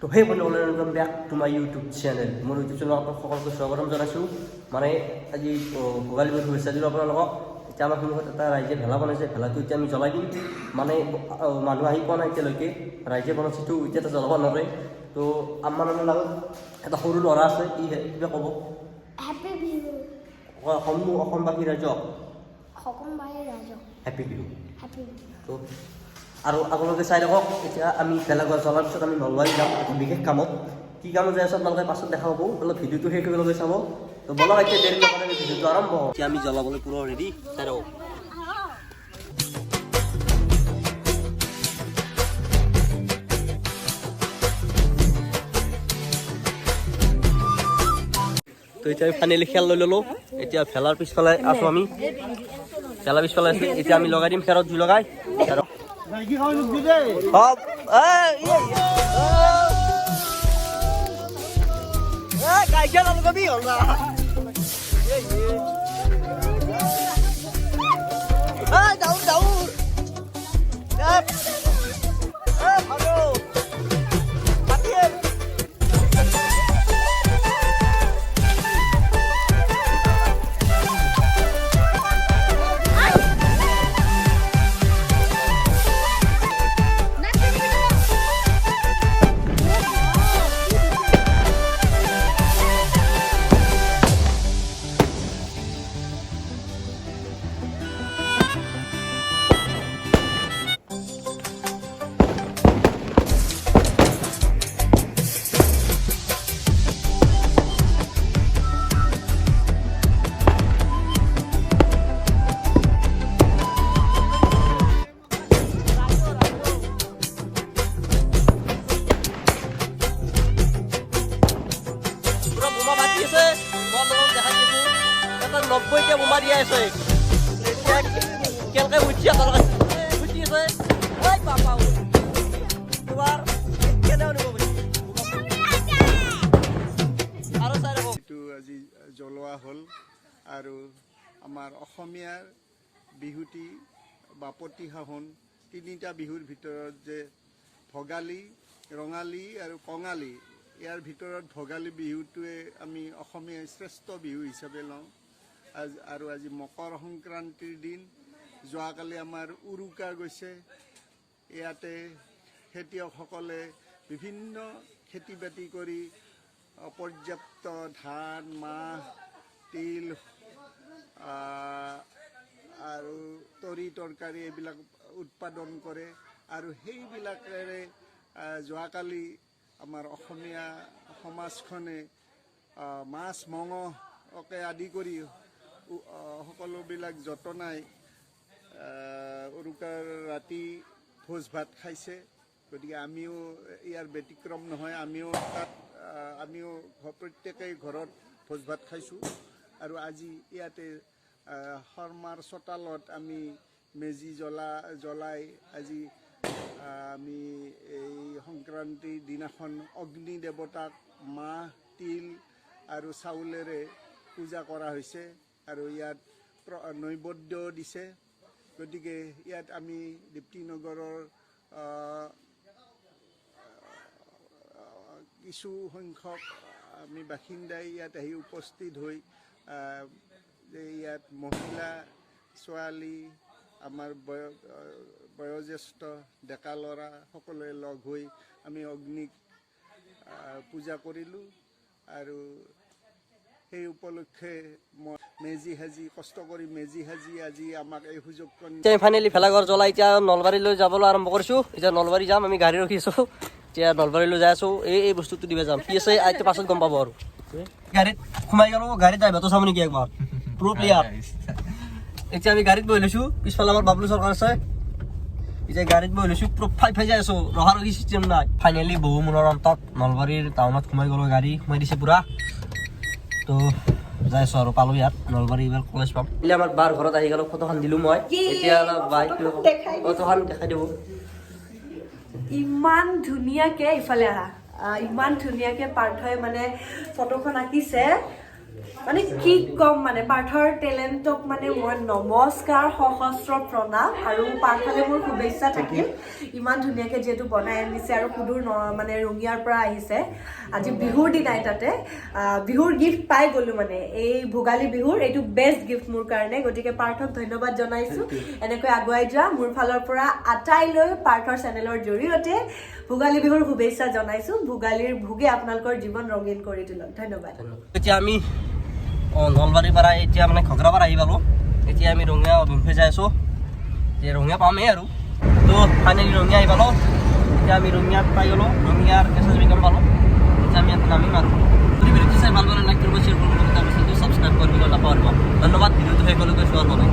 তো সেই বন্ধুসকল, welcome back to my YouTube channel. মোৰ ইউটিউব চেনেলত আপোনাক সকলোকে স্বাগতম জনাইছোঁ। মানে আজি ভোগালী বিহুৰ শুভেচ্ছা দিলোঁ আপোনালোকক। এতিয়া আমাৰ সন্মুখত এটা ৰাইজে ভেলা বনাইছে। ভেলাটো এতিয়া আমি জ্বলাই দিম। মানে মানুহ আহি পোৱা নাই এতিয়ালৈকে। ৰাইজে বনাইছেতো, এতিয়াতো জ্বলাব নোৱাৰে। তো আমাৰ লগত এটা সৰু ল'ৰা আছে, ই কিবা ক'ব। হেপী বিহু। অসম অসমবাসী ৰাইজক। অসমবাসী ৰাইজক। হেপী বিহু। হেপী বিহু। তো আৰু আপোনালোকে চাই থাকক। এতিয়া আমি ভেলাঘৰ জ্বলাৰ পিছত আমি নলবাৰী যাম এটা বিশেষ কামত। কি কামত যাই আছোঁ, আপোনালোকে পাছত দেখা পাব। অলপ ভিডিঅ'টো শেষ কৰিবলৈ চাব। তো বলক, এতিয়া দেৰি নকৰাকৈ আমি ভিডিঅ'টো আৰম্ভ কৰোঁ। এতিয়া আমি জ্বলাবলৈ পুৰা ৰেডি, চাই থাকক। তো এতিয়া আমি ফাইনেলি খেল লৈ ল'লোঁ। এতিয়া ভেলাৰ পিছফালে আছোঁ আমি, ভেলাৰ পিছফালে আছোঁ। এতিয়া আমি লগাই দিম খেৰত জুই লগাই আৰু অ, এই, এই, এই, কাজিয়া নলগাবি হ'ল না। এই, এই। এই, দাউৰ, দাউৰ। এই, এই, ভাগো। মাতিয়ে। পুৰা বোমা ফাটি আছে। মই আপোনালোকক দেখাই দি আছো, এটা 90টা বোমা দিয়া আছে। এতিয়া কেনেকে উঠি আপোনালোকে উঠি আছে। ঐ বাপা ঐ। তোমাৰ কেনে অনুভৱ হৈছে? আৰু চাই থাকক। এইটো আজি জ্বলোৱা হ'ল আৰু আমাৰ অসমীয়াৰ বিহুটি বাপতি সাহোন তিনিটা বিহুৰ ভিতৰত যে ভোগালী, ৰঙালী আৰু কঙালী, ইয়াৰ ভিতৰত ভোগালী বিহুটোৱে আমি অসমীয়াই শ্ৰেষ্ঠ বিহু হিচাপে লওঁ। আৰু আজি মকৰ সংক্ৰান্তিৰ দিন। যোৱাকালি আমাৰ উৰুকা গৈছে। ইয়াতে খেতিয়কসকলে বিভিন্ন খেতি বাতি কৰি পৰ্যাপ্ত ধান, মাহ, তিল আৰু তৰি তৰকাৰী এইবিলাক উৎপাদন কৰে আৰু সেইবিলাকেৰে যোৱাকালি আমাৰ অসমীয়া সমাজখনে মাছ মঙহকে আদি কৰি সকলোবিলাক যতনাই উৰুকাৰ ৰাতি ভোজ ভাত খাইছে। গতিকে আমিও ইয়াৰ ব্যতিক্ৰম নহয়। আমিও তাত আমিও প্ৰত্যেকেই ঘৰত ভোজ ভাত খাইছোঁ আৰু আজি ইয়াতে শৰ্মাৰ চোতালত আমি মেজি জ্বলাই আজি আমি এই সংক্ৰান্তিৰ দিনাখন অগ্নি দেৱতাক মাহ, তিল আৰু চাউলেৰে পূজা কৰা হৈছে আৰু ইয়াত নৈবেদ্য দিছে। গতিকে ইয়াত আমি দীপ্তিনগৰৰ কিছু সংখ্যক আমি বাসিন্দাই ইয়াত আহি উপস্থিত হৈ যে ইয়াত মহিলা, ছোৱালী, আমাৰ বয়োজ্যেষ্ঠ ডেকা ল'ৰা সকলোৱে লগ হৈ আমি অগ্নিক পূজা কৰিলোঁ আৰু সেই উপলক্ষে মই মেজি সাজি, কষ্ট কৰি মেজি সাজি আজি আমাক এই সুযোগকণ এতিয়া আমি ফাইনেলি ভেলাঘৰ জ্বলাই এতিয়া নলবাৰীলৈ যাবলৈ আৰম্ভ কৰিছোঁ। এতিয়া নলবাৰী যাম আমি। গাড়ী ৰখিছোঁ, এতিয়া নলবাৰীলৈ যাই আছোঁ। এই বস্তুটো দিব যাম। কি আছে এতিয়া পাছত গম পাব। আৰু গাড়ীত সোমাই গ'লো। গাড়ীত ড্ৰাইভাৰটো চাব নেকি একবাৰ? প্ৰ' প্লেয়াৰ। এতিয়া আমি গাড়ীত বহি লৈছোঁ। পিছফালে আমাৰ বাবলু চৰকাৰ আছে। এতিয়া গাড়ীত বহি লৈছোঁ, পুৰা ফাই ফাই যাই আছোঁ, ৰখা ৰখি চিষ্টেম নাই। ফাইনেলি বহু মূৰৰ অন্তত নলবাৰীৰ টাউনত সোমাই গ'লো। গাড়ী সোমাই দিছে পুৰা। তো যাই আছোঁ আৰু পালোঁ ইয়াত নলবাৰী, এইবাৰ কলেজ পাম। এতিয়া আমাৰ বাৰ ঘৰত আহি গ'লো। ফটোখন দিলোঁ মই। এতিয়া অলপ বাই কিবা ক'ব। ফটোখন দেখাই দিব। ইমান ধুনীয়াকে, ইফালে আহা। ইমান ধুনীয়াকে পাৰ্থই মানে ফটোখন আঁকিছে। মানে কি ক'ম, মানে পাৰ্থৰ টেলেণ্টক মানে মই নমস্কাৰ, সহস্ৰ প্ৰণাম আৰু পাৰ্থলৈ মোৰ শুভেচ্ছা থাকিল। ইমান ধুনীয়াকৈ যিহেতু বনাই আনিছে আৰু সুদূৰ মানে ৰঙিয়াৰ পৰা আহিছে আজি বিহুৰ দিনাই, তাতে বিহুৰ গিফ্ট পাই গ'লো। মানে এই ভোগালী বিহুৰ এইটো বেষ্ট গিফ্ট মোৰ কাৰণে। গতিকে পাৰ্থক ধন্যবাদ জনাইছোঁ। এনেকৈ আগুৱাই যোৱা। মোৰ ফালৰ পৰা আটাইলৈ পাৰ্থৰ চেনেলৰ জৰিয়তে ভোগালী বিহুৰ শুভেচ্ছা জনাইছোঁ। ভোগালীৰ ভোগে আপোনালোকৰ জীৱন ৰঙীন কৰি তোলক। ধন্যবাদ। এতিয়া আমি নলবাৰীৰ পৰা এতিয়া মানে ঘগ্ৰাপাৰ আহি পালোঁ। এতিয়া আমি ৰঙিয়া অভিমুখে যাই আছোঁ। এতিয়া ৰঙিয়া পামেই আৰু। তো ফাইনেলি ৰঙিয়া আহি পালোঁ। এতিয়া আমি ৰঙিয়াত পাই গ'লোঁ। ৰঙিয়াৰ এছ এছ বি কেম্প পালোঁ। এতিয়া আমি ইয়াতে নামিম আৰু যদি ভিডিঅ'টো চাই ভাল পালে, লাইক কৰিব, শ্বেয়াৰ কৰিব, তাৰপিছত ছাবস্ক্ৰাইব কৰিবলৈ নাপাহৰিব। ধন্যবাদ ভিডিঅ'টো শেষলৈকে চোৱাৰ বাবে।